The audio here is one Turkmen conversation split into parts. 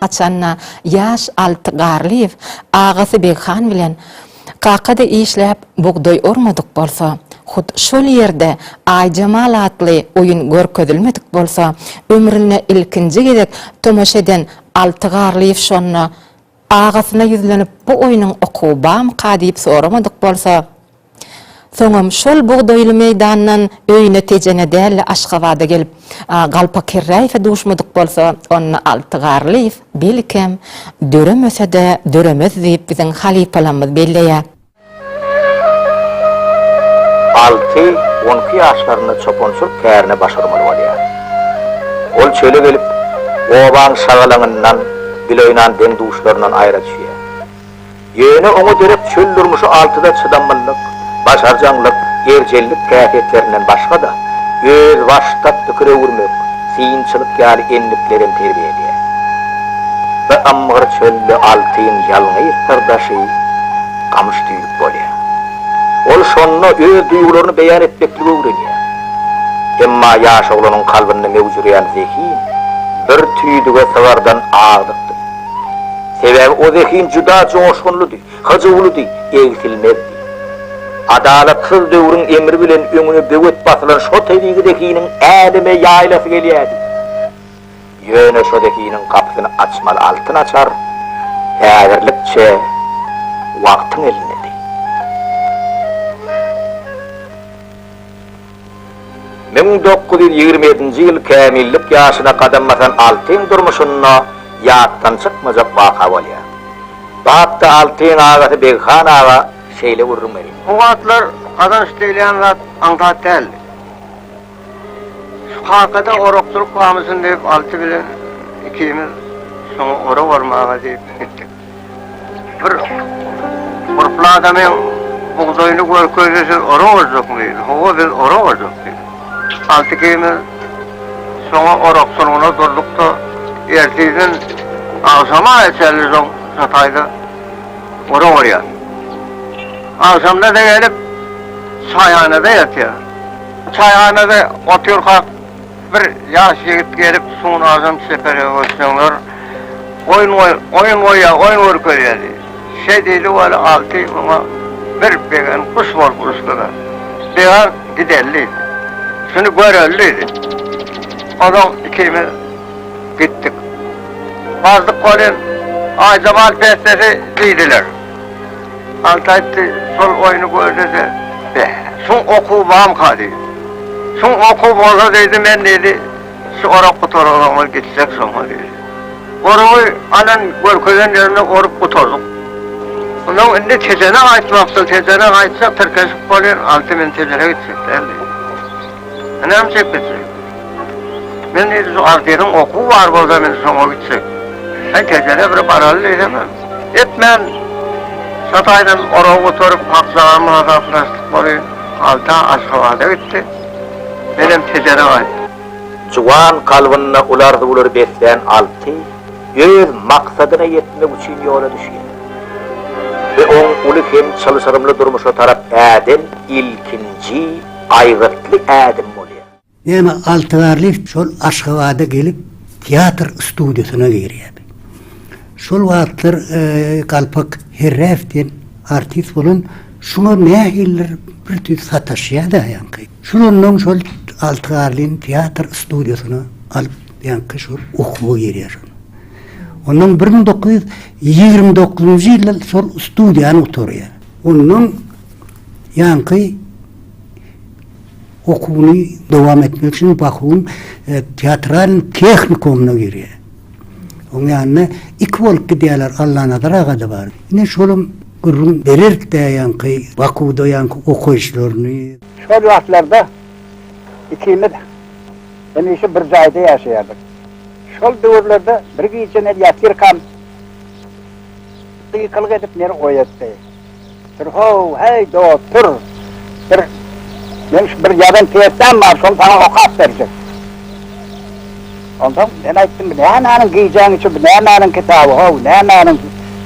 Haçanda ýaş Alty Garlyýew agasy Beghan bilen Kakada işläp bugdaý ormadyk bolsa, hut şol ýerde Aýjemal atly oýun görkezilmedik bolsa, ömründe ilkinji gezek tomaşa eden Alty Garlyýew şonda agasyna ýüzlenip bu oýnuň okuwy bamyka diýip soramadyk bolsa, Soňam şol bugdaýly meýdandan öýüne Tejene däl-de Aşgabada gelip, Galpak Kerräýewe duşmadyk bolsa, onda Alty Garlyýew, belkem, döremese-de döremez diýip biziň halypalarymyz belleýär. Alty, on iki ýaşlarynda çopançylyk kärine baş urmaly bolýar. Ol çöle gelip, obaň şagalaňyndan, bile oýnan deň-duşlaryndan aýra düşýär. Ýöne oňa derek çöl durmuşy altyda çydamlylyk, başarjaňlyk, erjellik häsiýetlerinden başga-da, özbaşdak pikir öwürmek, synçylyk ýaly endiklerem terbiýe edýär. Bu ymgyr çölde Altyň ýalňyz syrdaşy gamyş tüýdük bolýar. Ol şonda öz duýgularyny beýan etmekligi öwrenýär. Emma ýaş oglanyň kalbynda möwjürýän zehin bir tüýdüge sygardan agdykdy. Sebäbi o zehin juda joşgunlydy, hyjuwlydy, egsilmezdi. Adalatsyz döwrüň emri bilen öňüne böwet basylan şo tebigy zehiniň äleme ýaýylasy gelýärdi. Ýöne şo zehiniň gapysyny açmaly altyn açar häzirlikçe wagtyň elindedi. 1927-nji ýyl kämillik ýaşyna gadam basan Altyň durmuşynda ýatdan çykmajak waka bolýar. Bu hakda Altyň agasy Beghan aga şeýle gürrüň berýär. O wagtlar gazanç diýilýän zat aňsat däldi. Şu kakada orakçylyk barmyşyn diýip Alty bilen ikimiz şoňa orak ormaga diýip gitdik. Bir gurply adamyň bugdaýyny görkezdi, siz orak orjakmy diýdi. Hawa, biz orak orjak diýdik. Alty ikimiz şoňa orakçylygyna durduk-da, ertirden agşama çenli şoň şo taýda orak orýar. Agşamda-da gelip, çaýhanada ýatýar. Çaýhanada otyrkak Bir ýaş ýigit gelip suwun agşam çepere göçseňler oýun goý oýun goýýar oýun görkezýär diýdi. Şeý diýdi weli Alty oňa bir begen guş bolup uçdy-da. Began gideli diýdi. Şuny göreli diýdi. Onsoň ikimiz gitdik. Bardyk welin Aýjemal pessesi diýdiler. Alty aýtdy, şol oýny gördi-de, Beh, şuň okuwy bamyka diýdi. Şuň okuwy bolsa diýdi, men diýdi, şu orak gutaransoňlar gitjek şoňa diýdi. Oragy alan görkezen ýerinde orup gutardyk. Onsoň indi Tejene gaýtmakçy, Tejene gaýtsak tirkeşip bolýan, Alty men Tejene gitjek däl diýdi. Näme üçin gitjek? Men diýdi, şu Altynyň okuwy bar bolsa men şoňa gitjek. Häý Tejene bir baraly diýsemem. Etmän, şo taýdan oragy gutaryp, Hakjagam hasaplaşdyk boly, Alta Aşgabada gitdi. Menem Tejene gaýtdym. Juwan kalbynda uly arzuwlary beslän Alty öz maksadyna ýetmek üçin ýola düşýär. We oň uly hem çylşyrymly durmuşa tarap äden ilkinji aýgytly ädim bolýar. Näme Alty Garlyýew şol Aşgabada gelip teatr studiýasyna girýär. Şol wagtlar Galpak Herräýew diýen artist bolan şuňa nähilidir bir tüýs sataşýar-da ýaňky. Şol ondan şol Alty Garlyny teatr studiýasyna alyp ýaňky şol okuwa girýär şol. Ondan 1929-njy ýylda şol studiýany gutarýar. Ondan ýaňky Okuwyny dowam etmek üçin Bakuwyň teatralnyý tehnikumyna girýär. Oň ýanyna iki bolup gidýärler, Allanazar aga-da bar. Ine, şolam gürrüň bererdi-dä ýaňky Bakuwda ýaňky okaýyşlaryny. Şol wagtlarda ikimiz hemişe bir jaýda ýaşaýardyk. Şol döwürlerde bir gije men ýatyrkam gykylyk edip meni oýatdy. Tur how, heý, dost, tur! Bir, meň şu bir ýazan pýesam bar, şony saňa okap berjek. Onsoň men aýtdym, bu nämäniň gijäň içi, bu nämäniň kitaby, how, nämäniň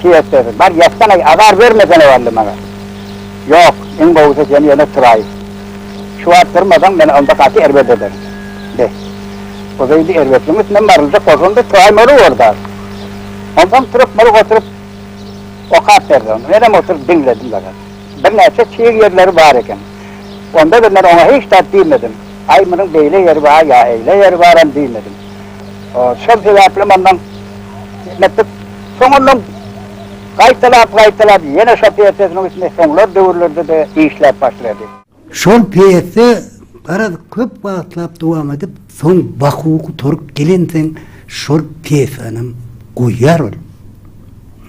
pýesasy? Bar, ýatsana, azar bermesene walla maňa. Ýok, iň gowusy sen ýöne turaý. Şu wagt turmasaň, men onda gaty erbet ederin. Be, o-da indi erbetligiň üstünden baryljak bolsa, onda turaýmaly bor-da. Onsoň turup mulyk oturyp okap berdi ony. Menem oturyp diňledim garaz. Birnäçe çig ýerleri bar eken. Onda-da men oňa hiç zat diýmedim. Aý munuň beýle ýeri bar ýa eýle ýeri baram diýmedim. Şol sebäplem ondan etdik. Soň ondan gaýtalap-gaýtalap ýene şo pýesasynyň üstünde soňlar döwürlerde-de işläp başlady. Şol pýesa garaz köp wagtlap dowam edip, soň Bakuwy gutaryp gelensoň şol pýesanam goýýar ol.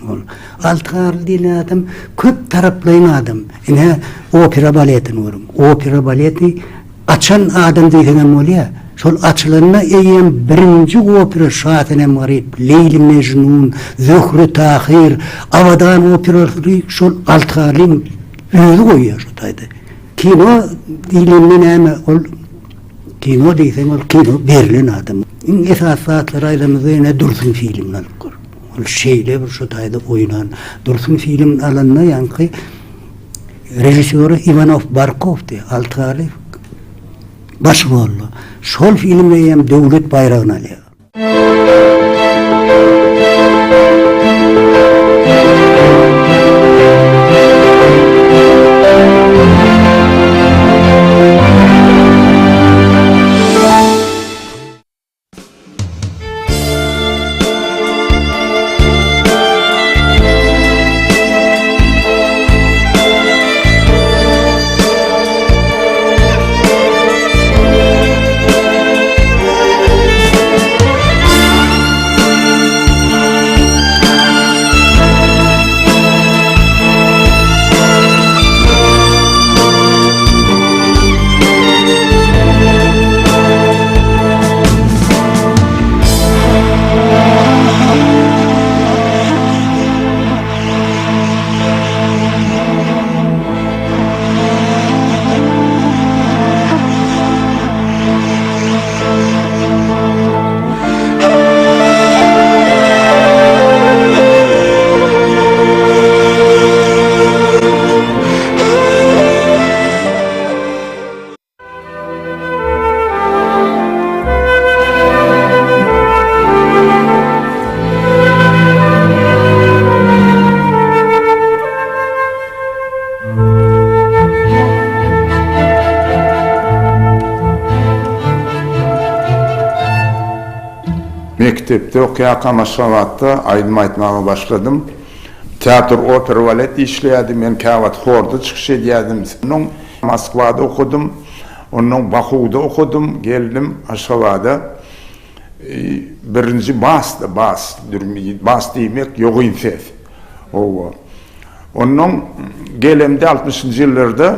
Ol Alty Garly diýlen adam köp taraplaýyn adam. Ine, opera baletini görüň. Opera baleti açan adam diýseňem bolýar. Şol açylanda eýýäm birinji opera Şasenem-Garyp, Leýli-Mejnun, Zöhre-Tahyr, Abadan operalaryny şol Alty Garlyň özi goýýar şo taýda. Kino diýlende näme ol kino diýseň ol kino berlen adam. Iň esasy zatlary aýdanymyzda ýene Dursun filmini alyp gör. Ol şeýle bir şo taýda oýnan. Dursun filmini alanda ýaňky režissýory Iwanow Barkowdy, Alty Garlyýew baş rolda. Şol film eýýäm döwlet baýragyny alýar. Mekdepde okaýarkam Aşgabatda aýdym aýtmaga başladym. Teatr, opera, balet işleýärdi. Men käwagt horda çykyş edýärdim. Soň Moskwada okadym. Ondan Bakuwda okadym. Geldim Aşgabada. Birinji basda, bas, bas diýmek ýogyn ses. Hawa. Ondan gelemde altmyşynjy ýyllarda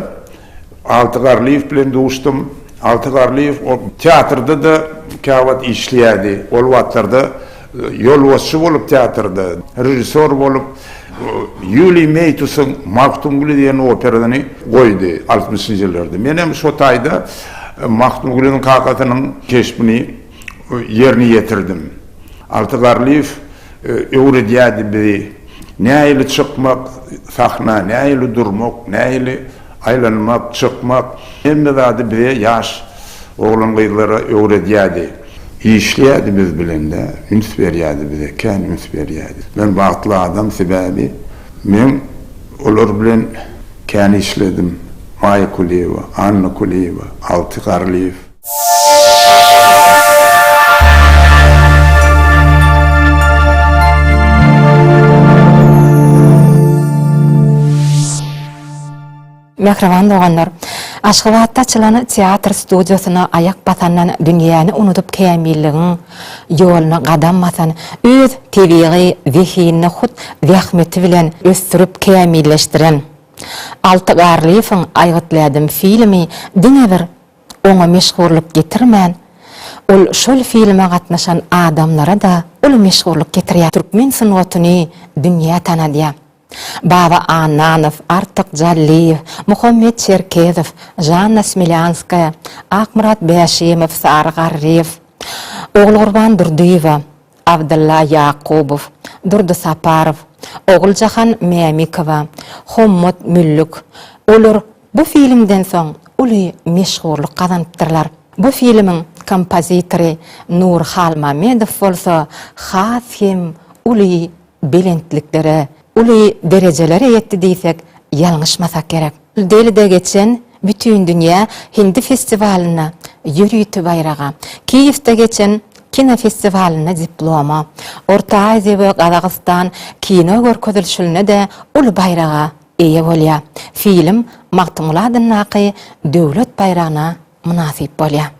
Alty Garlyýew bilen duşdum. Alty Garlyýew o teatrda-da käwagt işleýärdi. Ol wagtlarda ýolbaşçy bolup teatrda, režissýor bolup Ýuliý Meýtusyň Magtymguly diýen operasyny goýdy altmyşynjy ýyllarda. Menem şo taýda Magtymgulynyň kakasynyň keşbini ýerine ýetirdim. Alty Garlyýew öwredýärdi bizi. Nähili çykmak sahna, nähili durmak, nähili aýlanmak, çykmak, hemme zady bize ýaş oglan-gyzlara öwredýärdi. Işleýärdi biz bilen-de, üns berýärdi bize, kän üns berýärdi. Men bagtly adam, sebäbi men olar bilen kän işledim, Maýa Kulyýewa, Anna Kulyýewa, Alty Garlyýew. Mähriban doganlar! Aşgabatda açylan teatr studiýasyna aýak basandan dünýäni unudyp kämilligiň ýoluna gadam basan, öz tebigy zehinini hut zähmeti bilen ösdürip kämilleşdiren Alty Garlyýewiň Aýgytly ädim filmi diňe bir oňa meşhurlyk getirmän, ol şol filme gatnaşan adamlara-da uly meşhurlyk getirýär, türkmen sungatyny dünýä tanadýar. Baba Annanow, Artyk Jallyýew, Muhammet Çerkezow, Žanna Smelýanskaýa, Akmyrat Bäşimow, Sary Garryýew, Ogulgurban Durdyýewa, Abdylla Ýakubow, Durdy Saparow, Oguljahan Mämikowa, Hommat Müllük, olar bu filmden soň uly meşhurlyk gazanypdyrlar. Bu filmiň kompozitory Nury Halmamedow bolsa has hem. uly belentliklere, uly derejelere ýetdi diýsek, ýalňyşmasak gerek. Delide geçen Bütindünýä hindi festiwalynda ýörite baýraga, Kiýewde geçen kinofestiwalynda diploma, Orta Aziýa we Gazagystan kino görkezilişinde-de uly baýraga eýe bolýar. Film Magtymguly adyndaky Döwlet baýragyna mynasyp bolýar.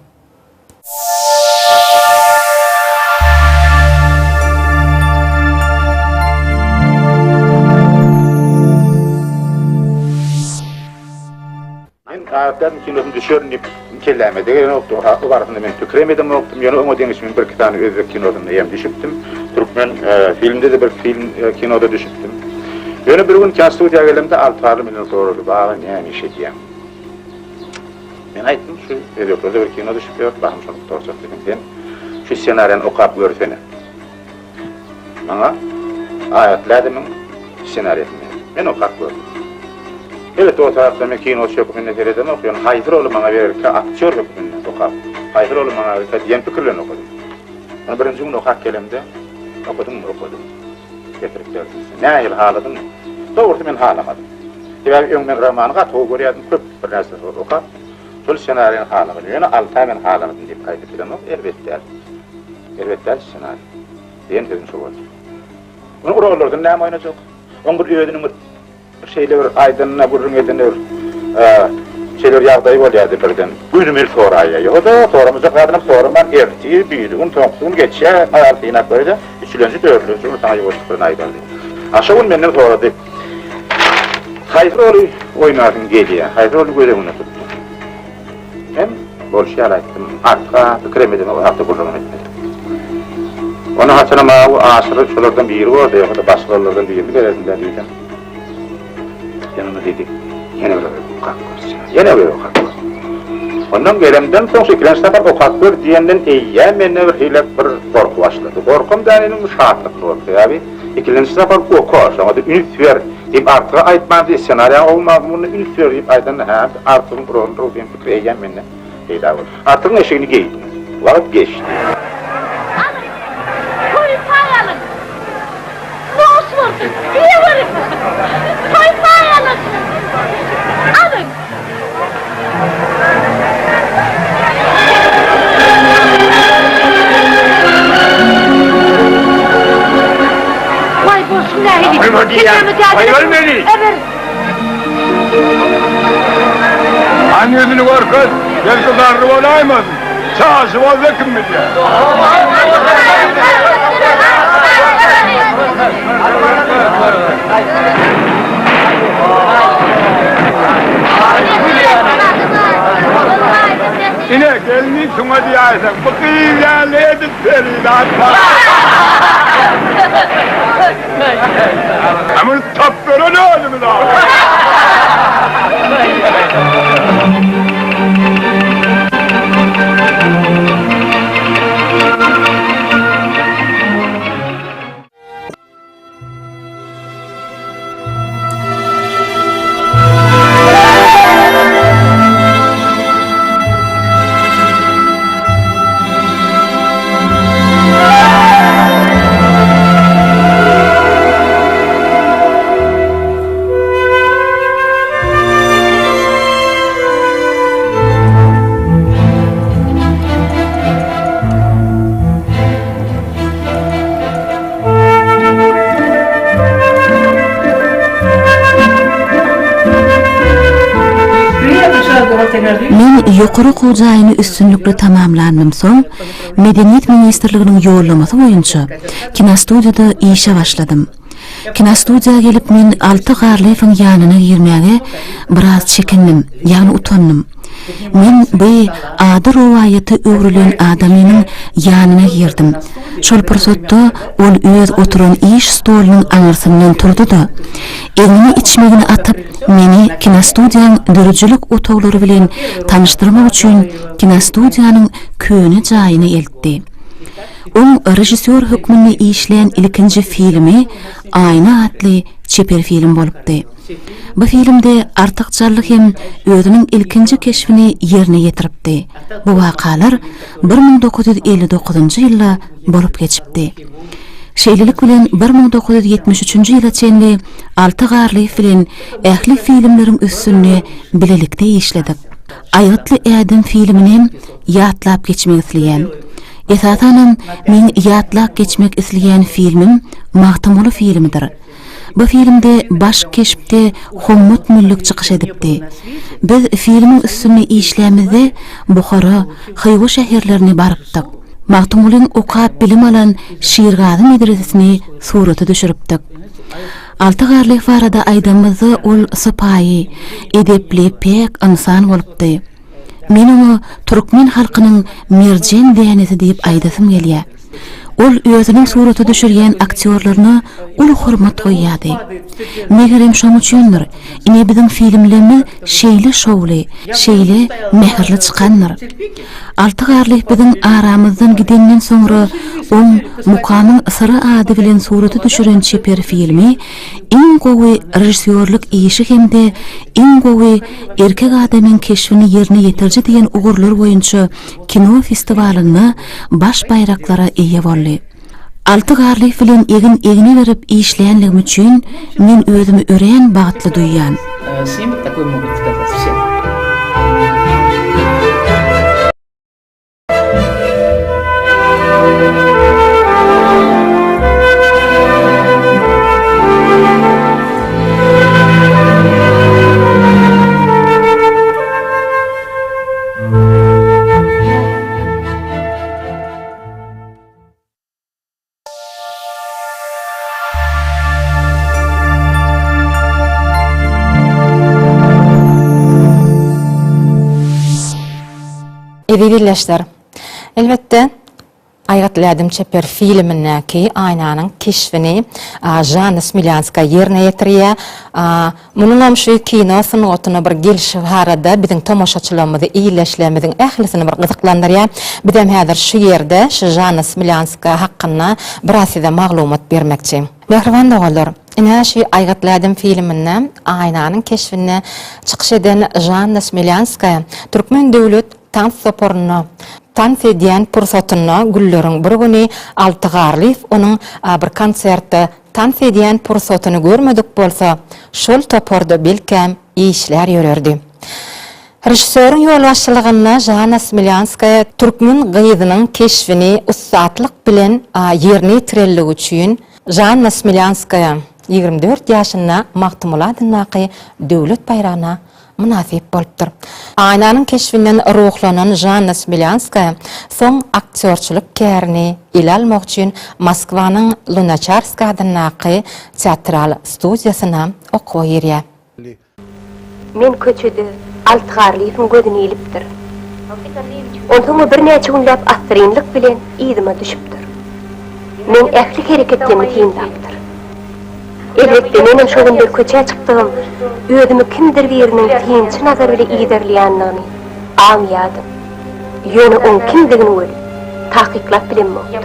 Men Aýatlaryň kinosyny düşerin diýip kelläme-de gelenokdy. O barasynda men pikirem edemokdym. Ýöne oňa deňiç men birki sany özbek kinosynda hem düşüpdim. Türkmen filmde-de bir film kinoda düşüpdim. Ýöne bir gün kinostudiýa gelemde Alty Garly menden sorady, Baga näme iş edýäň? Men aýtdym, şu özbeklerde bir kino düşüp ýör, bahym şony gutarjak diýdim. Sen şu ssenariýany okap görsene. Maňa Aýat Lädimiň ssenariýasyny berdi. Men okap gördüm. Elbetde o tarapdan men kinoçy hökmünde seredemok, ýöne haýsy roly maňa bererkä aktýor hökmünde okap, haýsy roly maňa bererkä diýen pikir bilen okadym. Ony birinji gün okap gelemde, okadyňmy, okadym. Getirip berdim. Nähili haladyňmy? Dogrusy men halamadym. Sebäbi öň men romany gaty gowy görýärdim, köp birnäçe sapar okap, şol ssenariýany halamadym. Ýöne Altaý men halamadym diýip aýdyp bilemok, erbet däl. Erbet däl ssenariý. Diýen sözüm şo boldy. Onuň rollardan näme oýnajak? Oň bir özüniň bir şeýle bir aýdanyna, gürrüň edenine bir şeýle bir ýagdaýy bolýardy birden. Gönümel soraýýar. Ýogsa-da soramajak zadynam soraman ertir, birigün, soňky gün geçýär, aýal synap görýär-de, üçülenji, dördülenji gün saňa ýuwaşlyk bilen aýdar diýip. A şo gün menden sorady. Haýsy roly oýnasyň gelýär? Haýsy roly göz öňünde tutduň? Men bolşy ýaly aýtdym. Artyga pikirem edemok, o hakda gürrüňem etmedim. Ony haçanam aw Aşyr şolardan biri bordy, ýogsa-da başga rollardan birini bererdim-dä diýsem. Sen ony diýdi, ýene bir gezek okap gör. Ýene bir gezek okap gör. Ondan gelemden soň şu ikilenji sapar okap gör diýenden eýýäm mende bir hili bir gorky başlady. Gorkam däl inim, şatlykly boldy. Sebäbi ikilenji sapar oka, şoňa-da üns ber diýip Artyga aýtmandy, ssenariýaň gowy mazmunyna üns ber diýip aýdanda, hä, Artygyň roludyr diýen pikir eýýäm mende peýda boldy. Artygyň eşigini geýdim. Wagt geçdi. Alyň, toý paý alyň! Noş bolsun, iýeweriň! Toý paý alyň! Alyň! Waý, bolşuň nähili? Sen näme dädem? Eber! Hany ýüzüni görkez, belki garry bolaýmasyn. Çaşy bolsa kim bilýär. Ine, gelni şuňa diýäýseň, bu gyz ýaly edil perizat bar. Muny tapdyran özümiz Men ýokary okuw jaýyny üstünlikli tamamlandym soň, Medeniýet ministrliginiň ýollamasy boýunça kinostudiýada işe başladym. Kinostudiýa gelip men Alty Garlyýewiň ýanyna girmäge biraz çekindim, ýagny utandym. Men bu ady rowaýata öwrülen adamynyň ýanyna girdim. Şol pursatda ol öz oturan iş stolunyň aňyrsyndan turdy-da, egnine içmegini atyp, meni kinostudiýaň döredijilik otaglary bilen tanyşdyrmak üçin kinostudiýanyň köne jaýyna eltdi. Oň režissýor hökmünde işlän ilkinji filmi Aýna atly çeper film bolupdy. Bu filmde Artyk Jally hem özüniň ilkinji keşbini ýerine ýetiripdi. Bu wakalar 1959-njy ýylda bolup geçipdi. Şeýlelik bilen, 1973-nji ýyla çenli Alty Garlyýew bilen ähli filmleriň üstünde bilelikde işledik. Aýgytly ädim filminem ýatlap geçmek isleýän. Esasanam, meň ýatlap geçmek isleýän filmim Magtymguly filmidir. Bu filmde baş keşpde Hommat Müllük çykyş edipdi. Biz filmiň üstünde işlämizde Buhara, Hywa şäherlerine barypdyk. Magtymgulyň okap bilim alan Şirgazy medresesini surata düşüripdik. Alty Garlyýew barada aýdanymyzda ol sypaýy, edepli, päk ynsan bolupdy. Men oňa türkmen halkynyň merjen dänesi diýip aýdasym gelýär. Ol özüniň surata düşürýän aktýorlaryna uly hormat goýýardy. Megerem şoň üçindir, ine biziň filmlerimiz şeýle şowly, şeýle mähirli çykandyr. Alty Garlyýew biziň aramyzdan gidenden soňra oň Mukamyň syry ady bilen surata düşüren çeper filmi iň gowy režissýorlyk işi hem-de iň gowy erkek adamyň keşbini ýerine ýetiriji diýen ugurlar boýunça kino festiwalynda baş baýraklara eýe boldy. Alty Garlyýew bilen egin-egne berip işlänligim üçin men özümi örän bagtly duýýan. Eziz ildeşler, elbetde, Aýgytly ädim çeper filmindäki Aýnanyň keşbini Žanna Smilýanskaýa ýerine ýetirýär. Munuňam şu kino sungatyna bir gelşi barada biziň tomaşaçylarymyzy, ildeşlerimiziň ählisini bir gyzyklandyrýar. Bizem häzir şu ýerde şu Žanna Smilýanskaýa hakynda biraz size maglumat bermekçi. Mähriban doganlar, ine şu Aýgytly ädim filminde Aýnanyň keşbinde çykyş eden Žanna Smilýanskaýa Türkmen döwlet tans toparynda tans edýän pursatynda günleriň bir güni Alty Garlyýew onuň bir konsertde tans edýän pursatyny görmedik bolsa, şol toparda belkäm işlär ýörerdi. Režissýoryň ýolbaşçylygynda Žanna Smilýanskaýa türkmen gyzynyň keşbini ussatlyk bilen ýerine ýetirenligi üçin Žanna Smilýanskaýa 24 ýaşynda Magtymguly adyndaky Döwlet baýragyna mynasyp bolupdyr. Aýnanyň keşbinden ruhlanan Žanna Smilýanskaýa soň aktýorçylyk kärini ele almak üçin Moskwanyň Lunaçarskiý adyndaky teatral studiýasyna okuwa girýär. Men köçede Alty Garlyýewiň gözüni ilipdir. Onsoň o birnäçe günläp assyrynlyk bilen yzyma düşüpdir. Meň ähli hereketlerimi synlapdyr. Elbetde, menem şo günler köçä çykdygym, özümi kimdir biriniň synçy nazar bile yzarlaýandygyny aňýadym. Ýöne oň kimdigini weli, takyklap bilemokdym.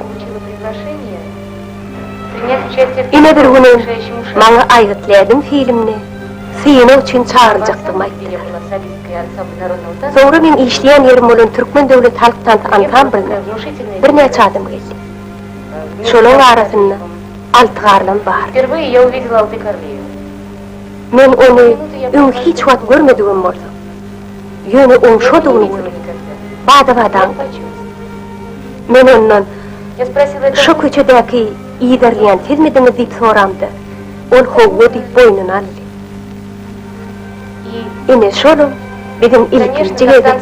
Ine bir günem maňa Aýgytly ädim filmine synag üçin çagyryljakdygymy aýtdylar. Soňra meň işleýän ýerim bolan Türkmen döwlet halk tansy ansamblyna birnäçe adam geldi. Şolaň arasynda Alty Garlam bardy. Men ony öň hiç wagt görmedigem bolsam, ýöne oň şodugyny weli bada-bat aňdym. Men ondan, Şo köçedäki yzarlaýan sizmidiňiz diýip soramda, ol howwa diýip boýnuna aldy. Ine şolam biziň ilkinji gezek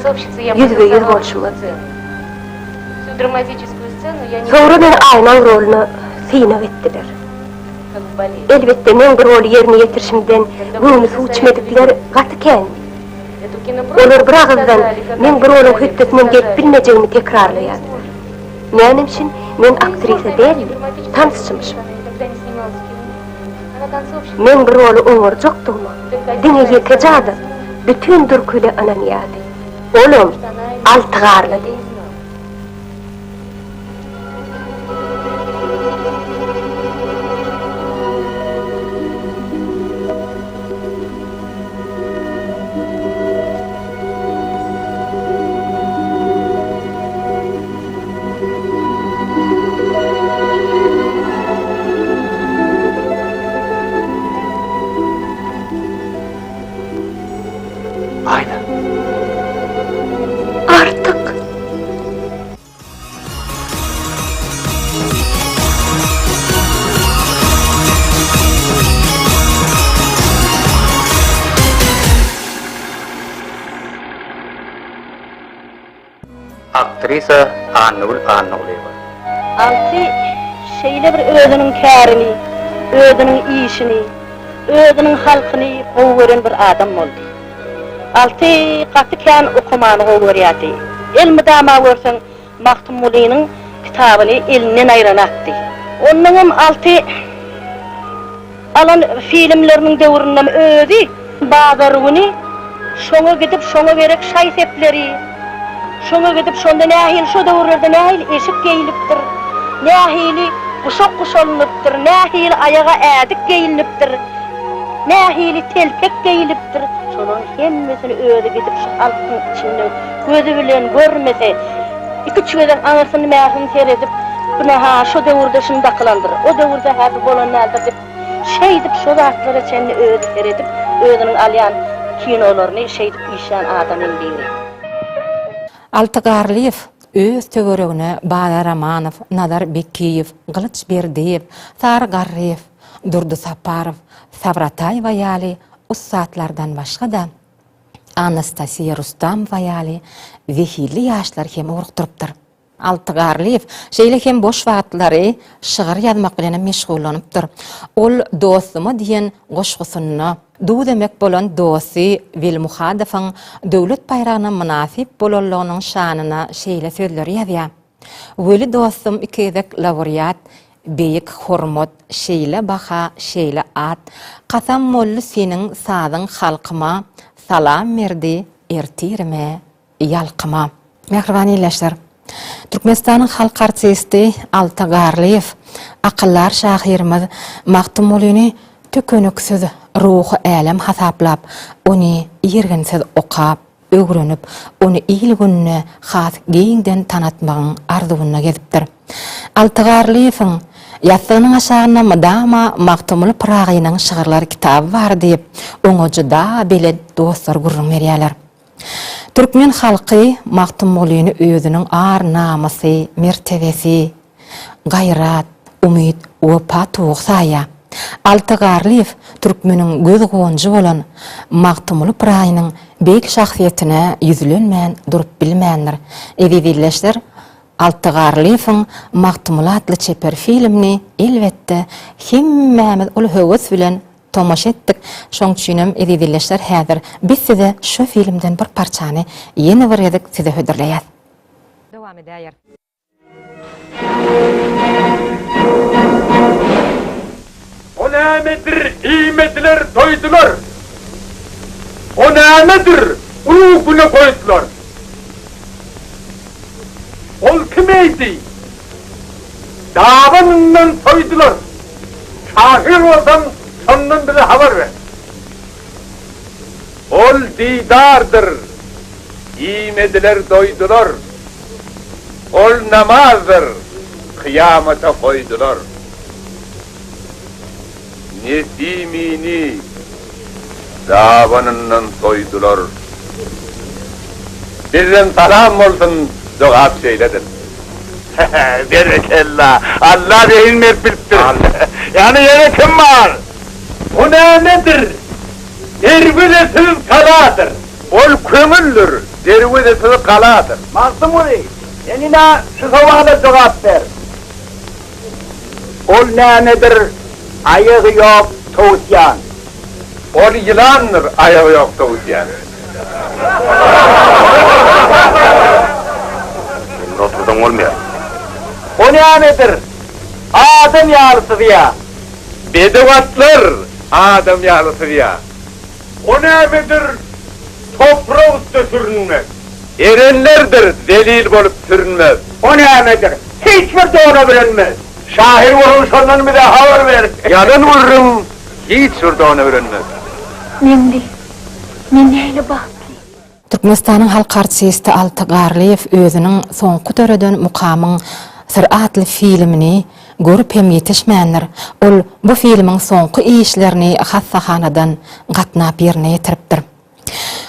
ýüzbe-ýüz bolşumyzdy. Soňra meni Aýnaň roluna synag etdiler. Elbetde, meň bu roly ýerine ýetirişimden göwni suw içmedikler gaty kändi. Olar bir agyzdan meň bu roluň hötdesinden gelip bilmejegimi tekrarlaýardylar. Nämemçin men aktrisa däl-de, tansçymyşym. Meň bu roly oňarjakdygyma diňe ýekeje adam bütin durky ile ynanýardy. Olam Alty Garlydy. Aktrisa Annagül Annagulyýewa. Alty şeýle bir özüniň kärini, özüniň işini, özüniň halkyny gowy gören bir adam boldy. Alty gaty kän okamany gowy görýärdi. Elmydama görseň Magtymgulynyň kitabyny elinden aýranakdy. Onnoňam Alty alan filmleriniň döwründem özi bazar güni şoňa gidip şoňa gerek şaý-sepleri, şoňa gidip şonda nähili şo döwürlerde nähili eşik geýlipdir, nähili guşak guşalynypdyr, nähili aýaga ädik geýilnipdir, nähili telpek geýlipdir, şolaryň hemmesini özi gidip şu halkyň içinde gözi bilen görmese, iki-üç gezek aňyrsyny-bärsini seredip, bu-ne-ha şo döwürde şuny dakylandyr, o döwürde-hä bu bolan däldir diýip, şeýdip şo zatlara çenli özi seredip, özüniň alýan kinolaryny şeýdip işlän adamyň biri. Alty Garlyýew öz töweregine Bazar Amanow, Nazar Bekiýew, Gylyç Berdiýew, Sary Garryýew, Durdy Saparow, Sabry Ataýewa ýaly ussatlardan başga-da, Anastasiýa Rustamowa ýaly zehinli ýaşlary hem ugrukdyrypdyr. Alty Garlyýew şeýle hem boş wagtlary şygyr ýazmak bilen hem meşgullanypdyr. Ol Dostuma diýen goşgusynda duz-emek bolan dosty Weli Muhadowyň döwlet baýragyna mynasyp bolanlygynyň şanyna şeýle sözleri ýazýar, Weli dostum iki gezek laureat, Beýik hormat, şeýle baha, şeýle at, Kasam boldy seniň sazyň halkyma, Salam berdi ertirime, ýalkyma. Mähriban ildeşler! Türkmenistanyň halk artisti Alty Garlyýew akyldar şahyrymyz Magtymgulyny tükeniksiz ruhy älem hasaplap, ony irginsiz okap, öwrenip, ony il-gününe has giňden tanatmagyň arzuwynda gezipdir. Alty Garlyýewiň ýassygynyň aşagynda mydama Magtymguly Pyragynyň şygyrlar kitaby bar diýip, oňa juda belet dostlar gürrüň berýärler. Türkmen halky Magtymgulyny özüniň ar-namysy, mertebesi, gaýrat, umyt, wepa tugy saýýar. Alty Garlyýew türkmeniň göz-guwanjy bolan Magtymguly Pyragynyň beýik şahsyýetine ýüzlenmän durup bilmändir. Eziz ildeşler, Alty Garlyýewiň Magtymguly atly çeper filmini, elbetde, hemmämiz uly höwes bilen tomaşa etdik. Şoň üçinem, eziz ildeşler, häzir biz size şo filmden bir parçany ýene bir gezek size hödürleýäs. Dowam edäýer. O nämedir, iýmediler, doýdular. O nämedir, ulug güne goýdular. Ol kim eýdi, dabanyndan soýdular. Şahyr bolsaň, şondan bize habar ber. Ol didardyr, iýmediler, doýdular. Ol namazdyr, kyýamata goýdular. Nesimini dabanyndan soýdular. Bizden salam bolsun, jogap şeýledir. Berekella! Alla zehin berip bilipdir. Ýani ýene kim bar? O nämedir? Derwezesiz galadyr. Ol köňüldir, derwezesiz galadyr. Magtymguly, sen ine şu sowala jogap ber. Ol nämedir, aýagy ýok towusýan? Ol ýylandyr, aýagy ýok towusýan. Sen otursaň bolmaýar. O nämedir, adam ýaly syzýa? Bedew atlar adam ýaly syzýa. O nämedir, toprak üste sürünmek? Erenlerdir zelil bolup sürünmez. O nämedir, hiç bir dona bürenmez? Şahyr bolsaň şondan bize habar ber. Ýalan gürrüň hiç bir dona bürenmez. Meňli, men nähili bagtly. Türkmenistanyň halk artisti Alty Garlyýew özüniň soňky döreden Mukamyň syry atly filmini görüp hem ýetişmändir. Ol bu filmiň soňky işlerini hassahanadan gatnap ýerine ýetiripdir.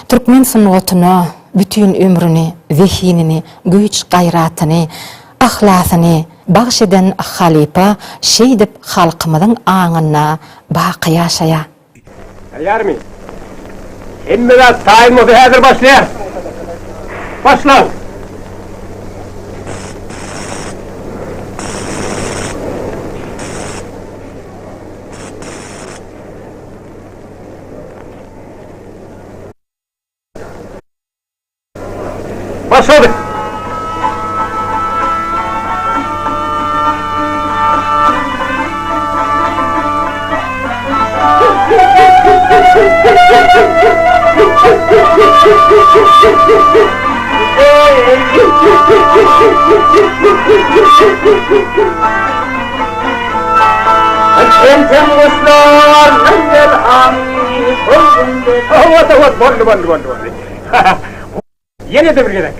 Türkmen sungatyna bütin ömrüni, zehinini, güýç-gaýratyny, yhlasyny bagyş eden halypa şeýdip halkymyzyň aňynda baky ýaşaýar. Taýýarmy? Hemme zat taýyn bolsa häzir başlaýarys. Başlaň! Çyk! Boldy, boldy, boldy, boldy. Ýene-de bir gezek.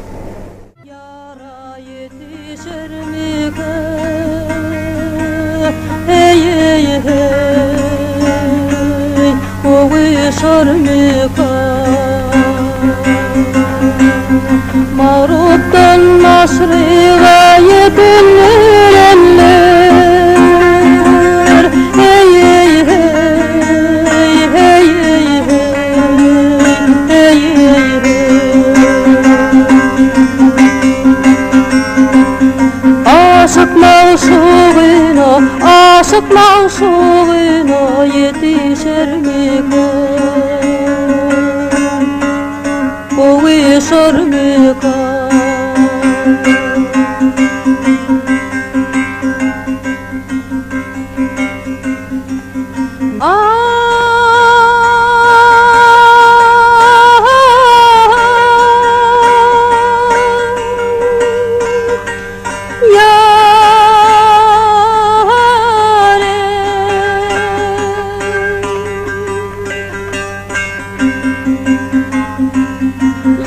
Aşyk magşugyna, aşyk magşugyna ýetişermikä? Gowuşarmyka?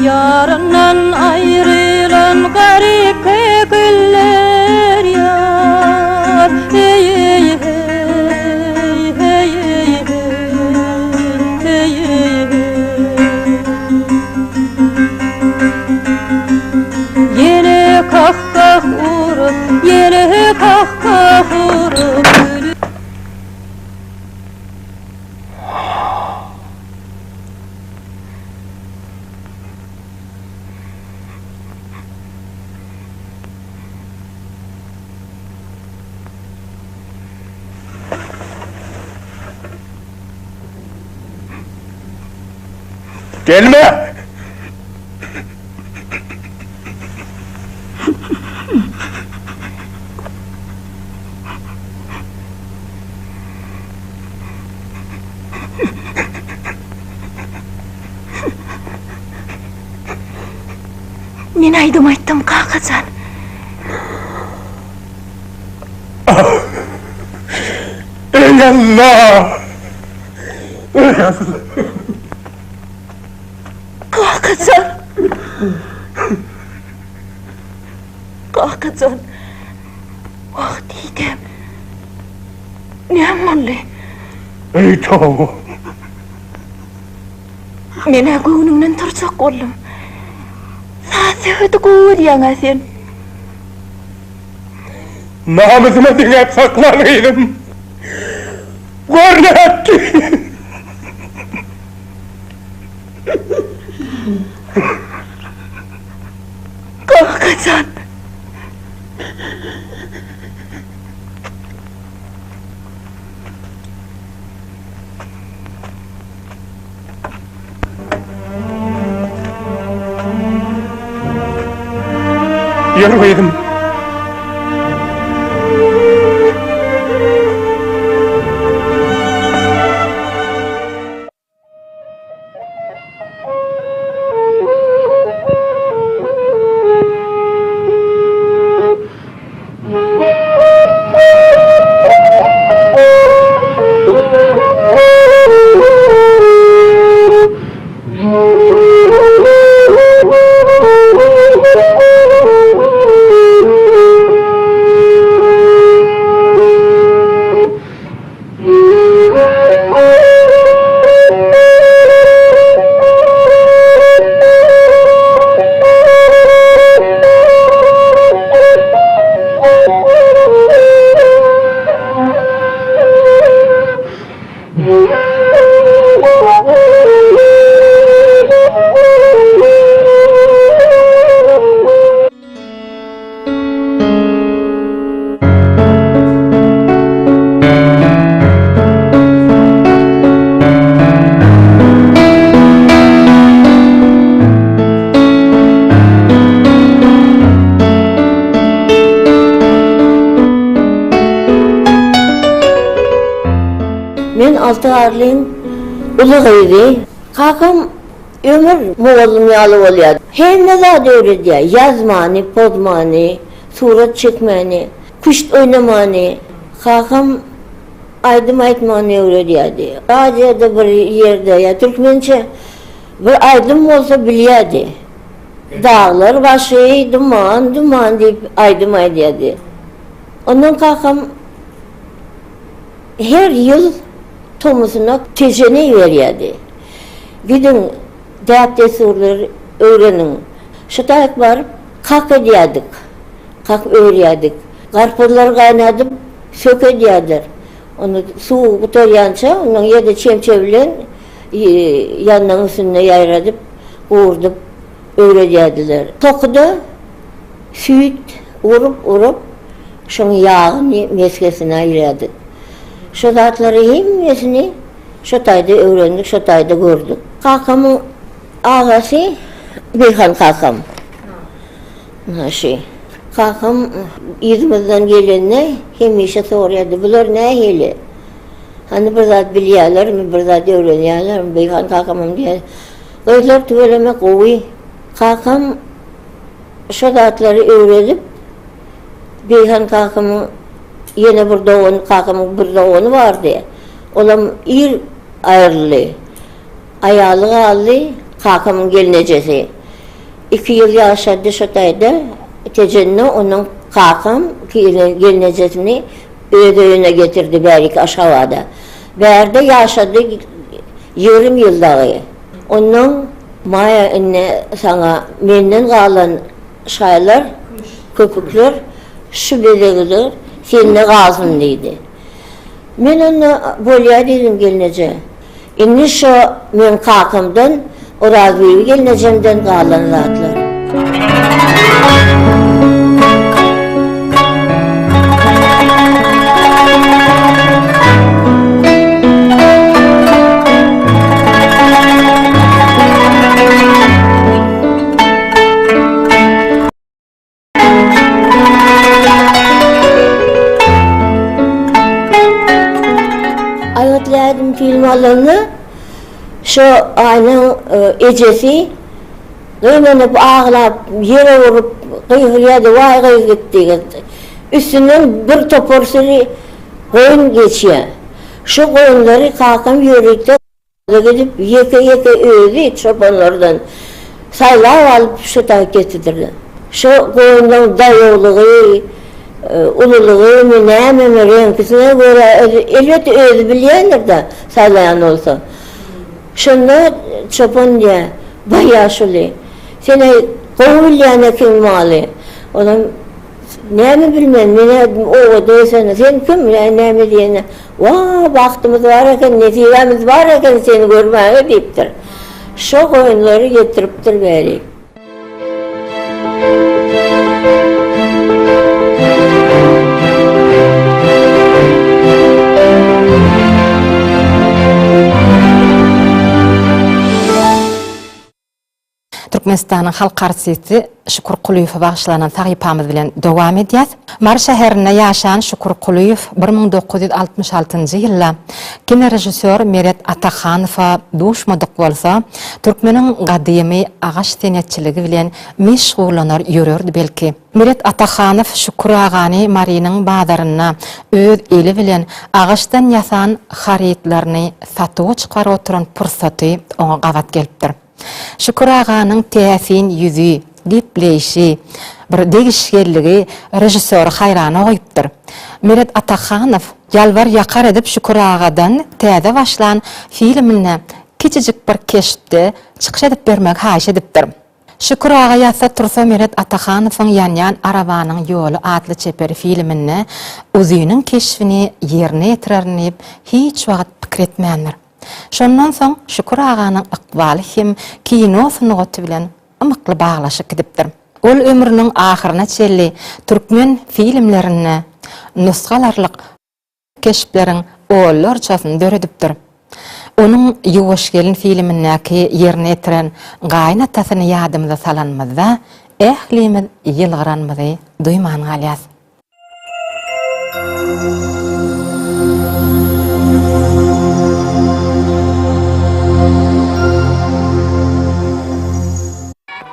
Ýaryndan aýrylan garyp köküller ýar Heý heý heý heý heý heý heý Ýene kah-kah urup, ýene kah-kah urup gülüp. Gelme! Men aýdym aýtdym, kaka jan. Eý Allah! Eý Allah! Kaka jan! Kaka jan! Wah, didem. Näme boldy? Eý, toba! Men-ä göwnüňden turjak boldum. Saz-söhbeti gowy görýäň-ä sen. Namysyma deňäp saklan gyzym. Gör nätdi! Kaka jan! Ýör gyzym. Alty Garlyň uly gyzy. Kakam ömür mugallym ýaly bolýar. Hemme zady öwredýär, ýazmany, pozmany, surat çekmäni, küşt oýnamany. Kakam aýdym aýtmany öwredýärdi. Radioda bir ýerde ýa türkmençe bir aýdym bolsa bilýärdi. Daglar başy duman, duman diýip aýdym aýdýardy. Ondan kakam her ýyl tomusyna Tejene iberýärdi. Gidiň, däp-dessurlary öwreniň. Şu taýyk baryp, kak edýärdik. Kak örýärdik. Garpyzlary gaýnadyp, sök edýärdiler. Ony suwy gutarýança, ondan ýa-da çemçe bilen ýandagyň üstünde ýaýradyp, gurdup öwredýärdiler. Sokuda süýt urup-urup, şoň ýagyny, mesgesini aýyrýardyk. Şo zatlary hemmesini şo taýda öwrendik, şo taýda gördük. Kakamyň agasy Beghan kakam. Ynha şi. Kakam yzymyzdan gelende hemişe soraýardy, Bular nähili? Hany bir zat bilýärlermi, bir zat öwrenýärlermi? Beghan kakamam diýýär, Gyzlar tüweleme gowy. Kakam şo zatlary öwredip, Beghan kakamyň ýene bir dogany, kakamyň bir dogany bardy. Olam ir aýryldy. Aýaly galdy, kakamyň gelnejesi. Iki ýyl ýaşady şo taýda, Tejende, ondan kakam gelnejesini öz öýüne getirdi bärik Aşgabada. Bärde ýaşady 20 ýyl dagy. Ondan Maýa indi saňa menden galan şaýlar, köpükler şu bezegler sende galsyn diýdi. Men onda bolýa diýdim gelneje. Indi şo meň kakamdan, Orazbibi gelnejemden galan zatlar. Aýgytly ädim filmi alanda şo Aýnaň ejesi gynanyp aglap ýere urup gygyrýardy waý gyz gitdi üstünden bir topar süri goýun geçýär şo goýunlary kakam ýörite Gidip ýeke-ýeke özi çopanlardan saýlap alyp şu taýy getirdiler. Şo goýunlaň daýawlygy, ululygymy, nämemi, reňkisine görä elbetde özi bilýändir-dä saýlaýan bolsa. Şonda çopan diýýär, Baý ýaşuly, sen-äý gowy bilýän ekeniň maly. Olam Näme bilmen, men-ä obada ösen, sen kim, näme diýende, Wah, bagtymyz bar eken, nesibämiz bar eken seni görmäge diýipdir. Şo goýunlary getiripdir bärik. Türkmenistanyň halk artisti Şükür Kulyýewe bagyşlanan sahypamyz bilen dowam edýäs. Mary şäherinde ýaşan Şükür Kulyýew 1966-njy ýylda kinorežissýor Meret Atahanowa duşmadyk bolsa, türkmeniň gadymy agaç senetçiligi bilen meşgullanar ýörerdi belki. Meret Atahanow Şükür agany Marynyň bazarynda öz eli bilen agaçdan ýasan harytlaryny satuwa çykaryp oturan pursaty oňa gabat gelipdir. Şükür aganyň täsin ýüzi, gepleýşi, bir degişgenligi režissýory haýrana goýupdyr. Meret Atahanow ýalbar-ýakar edip Şükür agadan täze başlan filminde kiçijik bir keşpde çykyş edip bermegi haýyş edipdir. Şükür aga ýatsa-tursa Meret Atahanowyň Ýanýan arabanyň ýoly atly çeper filminde Uzynyň keşbini ýerine ýetirerin diýip hiç wagt pikir etmändir. Şondan soň Şükür aganyň ykbaly hem kino sungaty bilen ymykly baglaşyp gidipdir. Ol ömrüniň ahyryna çenli türkmen filmlerinde nusga alarlyk keşpleriň onlarçasyny döredipdir. Onuň Ýuwaş gelin filmindäki ýerine ýetiren gaýynatasyny ýadymyza salanymyzda ählimiz ýylgyranymyzy duýman galýas.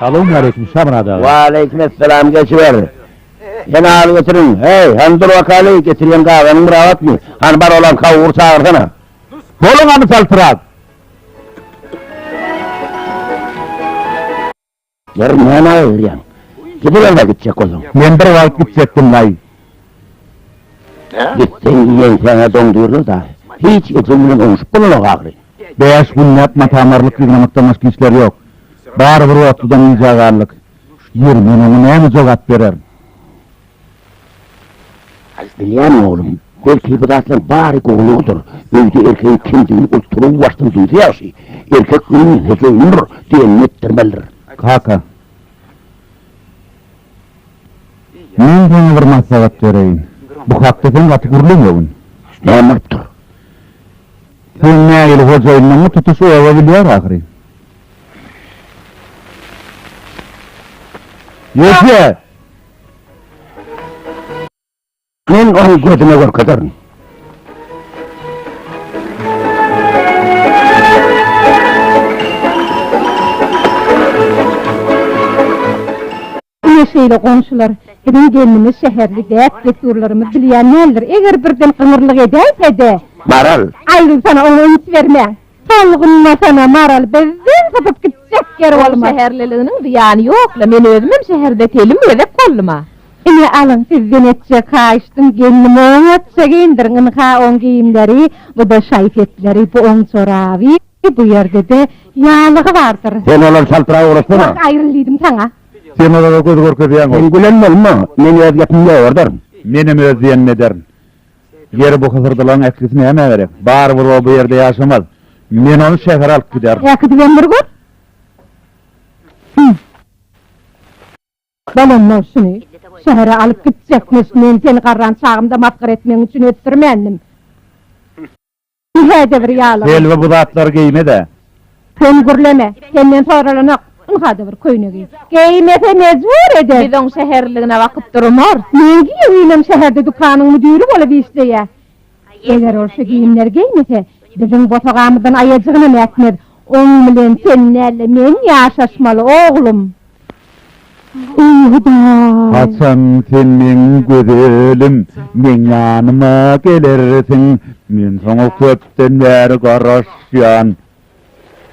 Salowmaleýkim, Şamyrat aga. Waleýkim essalam, geçiber. Sen al getiriň. Heý, hany dur bakaly, getirýän gazanyň bir abatmy? Hany bar olam kawury çagyrsana. Boluň hany çaltrak. Ýeri näme gygyrýaň? Gidiber-de gitjek bolsaň. Men bir wagt gitjekdim-laý. Gitseň ýeňsäňe doňdurlar-da. Hiç ejeň bilen oňşup bolanok ahyry. Bäş günläp mata-marlyk ýygnamakdan başga işleri ýok. Barybir otludan gijä galdyk. Ýeri, men oňa näme jogap bererin? Bilýämiň, oglum, belki bu zatlaryň bary gowulygydyr. Öýde erkegiň kimdigini ol turuwbaşdan duýsa ýagşy. Erkek öýüň hojaýynydyr diýenini etdirmelidir. Kaka, men saňa bir maslahat bereýin. Bu hakda sen gaty gürlemegin. Näme bolupdyr? Seň nähili hojaýynlygyňy tutuş oba bilýär ahyry. Ýeje! Men onuň gözüne görkezerin. Ine şeýle goňşular, biziň gelnimiz şäherli däp-dessurlarymyzy bilýän däldir, eger birden gyňyrlyk edäýse-de. Maral! Aýrylsana, oňa üns bermäň. Tolgunmasana, Maral, bizden sypyp gitjek ýeri bolmaz. Oň şäherliliginiň zyýany ýok-la, men özümem şäherde telim gezek boldum-a. Ine, alyň, sizden etjek haýyştym, gelnimi oňatja geýindiriň, ynha, oň geýimleri, bu-da şaý-sepleri, bu oň joraby, bu ýerde-de ýalygy bardyr. Sen olary çaltrak ugratsana. Wah, aýryl diýdim saňa. Sen olara göz görkezýäň-ow. Sen gülen bolma, men öz gepimi ýowardaryn. Menem öz diýenimi ederin. Ýeri bu hysyrdylaryň ählisi nämä gerek? Barybir o bu ýerde ýaşamaz. Men ony şähere alyp giderin. Äkidibem bir gör. Hüm. Bolanlar şuny şähere alyp gitjekmiş. Men seni garran çagymda masgara etmegiň üçin ösdürmändim. Ynha-da bir ýalygy. Selbi bu zatlary geýme-de. Sen gürleme. Senden soralanok. Ynha-da bir köýnegi. Geýmese mejbur eder. Biz oň şäherliligine bakyp durmarys. Meň giýewimem şäherde dükanyň müdiri bolup işleýär. Eger ol şu geýimleri geýmese, biziň bosagamyzdan aýajygynam ätmez. Oň bilen sen däl-de, men ýaşaşmaly, oglum. Eý, Hudaý! Haçan sen meň gözelim, meň ýanyma gelersiň? Men saňa köpden bäri garaşýan.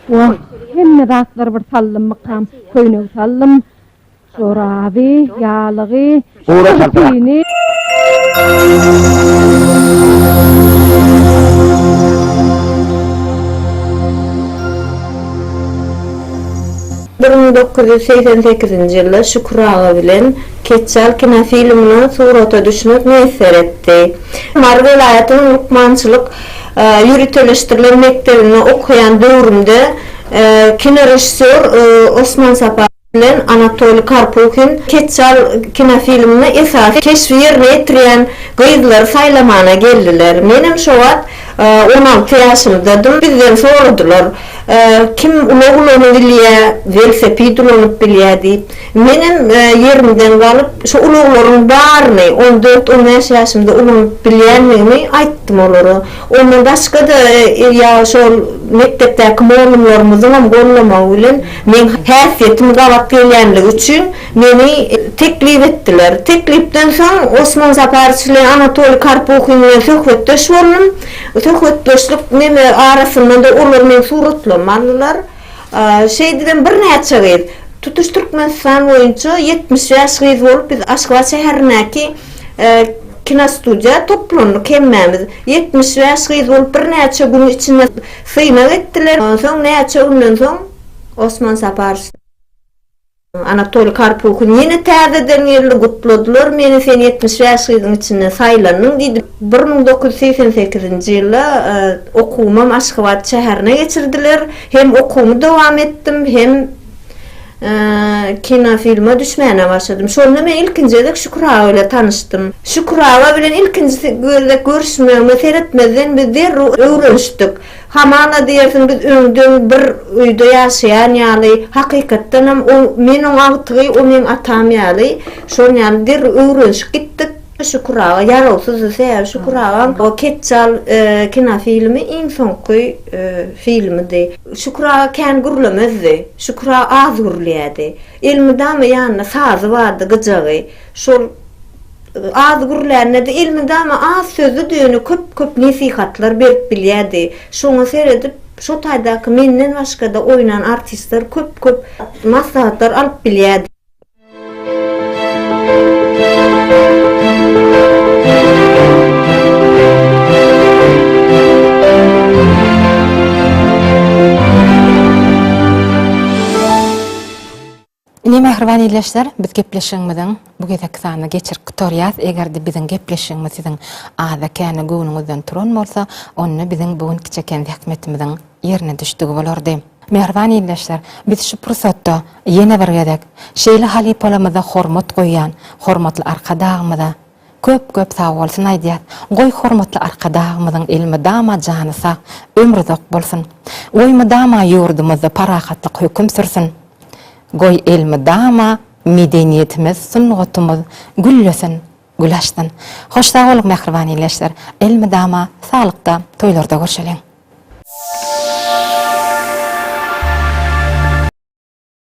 Wah, hemme zatlary bir saldymmykam? Köýnegi saldym, joraby, ýalygy, Gura çaltrak. Sürtüni. 1988-nji ýylda Şükür aga bilen Ketjal kinofilmine surata düşmek miýesser etdi. Mary welaýatynyň lukmançylyk ýöriteleşdirilen mekdebinde okaýan döwrümde kinorežissýor Osman Saparow bilen Anatoliý Karpuhin Ketjal kinofilminde esasy keşbi ýerine ýetirýän gyzlary saýlamana geldiler. Menem şo wagt 16 ýaşymdadym. Bizden soradylar, Kim ulag ulanybilýä, welosiped ulanyp bilýä diýip. Menem ýerimden galyp, şo ulaglaryň baryny on dört, on bäş ýaşymda ulanyp bilýändigimi aýtdym olara. Ondan başga-da ýa şol mekdepdäki mugallymlarymyzyňam gollamagy bilen meň häsiýetim gabat gelýänligi üçin meni teklip etdiler. Teklipden soň Osman Saparowiç bilen Anatoliý Karpuhin bilen söhbetdeş boldum. Söhbetdeşlik neme arasynda-da olar meň suratlarymy aldylar. Şeýdibem birnäçe gyz, tutuş Türkmenistan boýunça 75 gyz bolup biz Aşgabat şäherindäki kinostudiýa toplandyk hemmämiz. 75 gyz bolup birnäçe gün içinde synag etdiler. Soň näçe günden soň Osman Saparow. Anatoliý Karpuhin ýene täzeden geldi, gutladylar meni, sen 75 gyzyň içinden saýlandyň diýdi. 1988-nji ýylda okuwymam Aşgabat şäherine geçirdiler. Hem okuwymy dowam etdim, hem kinofilme düşmäne başladym. Şonda men ilkinji gezek Şükür aga bilen tanyşdym. Şükür aga bilen ilkinji gezek görüşmegime seretmezden biz derrew öwrenişdik. Hamala diýersiň biz öňden bir öýde ýaşaýan ýaly, hakykatdanam o men oň agtygy, o meň atam ýaly, şon ýaly derrew öwrenişip gitdik. Şükür aga ýarawsyzdy, sebäbi Şükür agaň o Ketjal kinofilmi iň soňky filmidi. Şükür aga kän gürlemezdi. Şükür aga az gürleýärdi. Elmydama ýanynda sazy bardy, gyjagy. Şol az gürlände-de elmydama az sözlüdi, ýöne köp-köp nesihatlar berip bilýärdi. Şoňa seredip, şo taýdaky menden başga-da oýnan artistler köp-köp maslahatlar alyp bilýärdi. Ine mähriban ildeşler, biz gepleşigimiziň bu gezekki sanyny geçirip gutarýas. Eger-de biziň gepleşigimiz siziň azda-kände göwnüňizden turan bolsa, onda biziň bu günki çeken zähmetimiziň ýerine düşdügi bolardy. Mähriban ildeşler, biz şu pursatda ýene bir gezek şeýle halypalarymyza hormat goýýan hormatly Arkadagymyza köp-köp sagbolsun aýdýas. Goý hormatly Arkadagymyzyň elmydama jany sag, ömri uzak bolsun. Goý mydama ýurdumyzda parahatlyk höküm sürsün. Goý elmydama medeniýetimiz, sungatymyz güllesin, gül açsyn. Hoş sag boluň mähriban ildeşler. Elmydama saglykda, toýlarda görşeliň.